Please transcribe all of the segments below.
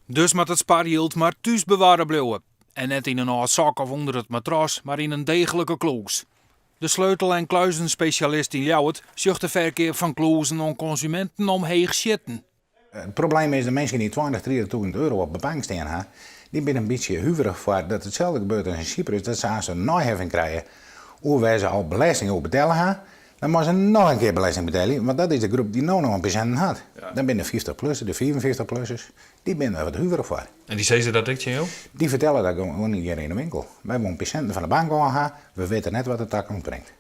Dus moat it sparjild mar thús bewarre bliuwe. En net yn in âld sok of ûnder it matras, mar yn in deeglike klûs. De sleutel en kluizenspesjalist yn Ljouwert sjocht de ferkeap fan klûzen oan konsuminten omheech sjitten. It probleem is, de minsken dy't 20, 30.000 euro op de bank stean ha, dy binne in bytsje huverich foar dat itselde gebeurt as yn Syprus, dat se aanst in neiheffing krije oer wêr se al belesting oer betelle ha. Dan moatte se noch in kear belesting betelje, want dat is de groep dy't no noch in persinten hat. Dan binne de 50-plussers, de 55-plussers, dy binne der wat huverich foar. En dy sizze dat ek tsjin jo? Dy fertelle dat gewoan hjir yn de winkel. Wy wolle persinten fan de bank ôf ha, we witte net wat de takomst bringt.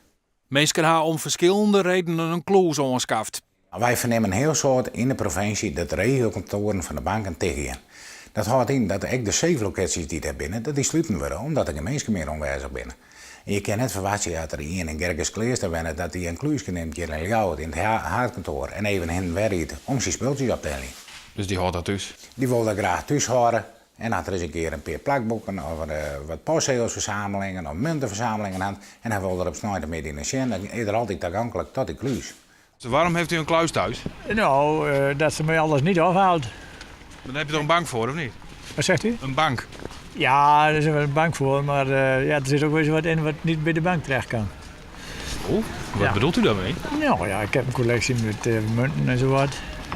Minsken ha om ferskillende redenen in klûs oanskaft. Wy fernimme in hiel soad yn de provinsje dat de regiokantoaren fan de banken tichtgean. Dat hâldt yn dat ek de safelokaasjes dy't dêr binne, dat dy sluten wurde omdat der gjin minsken mear oanwêzich binne. En je kinne net ferwachtsje dat der ien yn Gerkeskleaster wennet dat dy in klúske nimt hjir yn Ljouwert yn it haadkantoar en even hin en wer rydt om syn spultsjes op te heljen. Dus dy hâldt dat thús? Dy wol dat graach thús hâlde. En as er ris in kear in pear plakboeken of wat postsegelsfersamelingen of muntefersamelingen hat en hy wol der op sneintemiddei nei sjen, dan is er altyd tagonklik tot dy klús. Waarom heeft u een kluis thuis? Nou, dat ze mij alles niet afhaalt. Maar daar heb je toch een bank voor, of niet? Wat zegt u? Een bank. Ja, daar is wel een bank voor, maar ja, er zit ook wel eens wat in wat niet bij de bank terecht kan. Oh, wat Ja. bedoelt u daarmee? Nou ja, ik heb een collectie met munten en zo wat.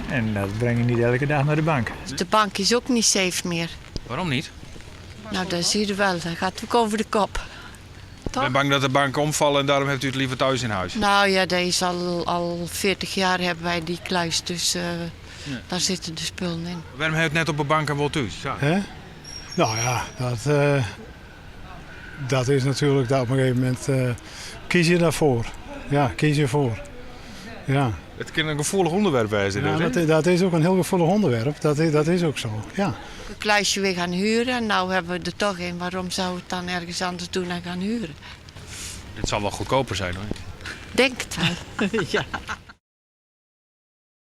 En dat breng ik niet elke dag naar de bank. De bank is ook niet safe meer. Waarom niet? Nou, dat zie je wel. Dat gaat ook over de kop. Ik ben bang dat de bank omvalt en daarom heeft u het liever thuis in huis. Nou ja, dat is al 40 jaar hebben wij die kluis, dus daar zitten de spullen in. Waarom heeft het net op de bank en wel thuis? Ja. Hè? Nou ja, dat is natuurlijk dat op een gegeven moment kies je daarvoor. Ja, kies je voor. Ja. Het kan een gevoelig onderwerp wezen. Ja, dus, hè? dat is ook een heel gevoelig onderwerp. Dat is ook zo, ja. Een kluisje weer gaan huren en nou hebben we er toch een. Waarom zou het dan ergens anders doen dan gaan huren? Dit zal wel goedkoper zijn, hoor. Denk het wel. Ja.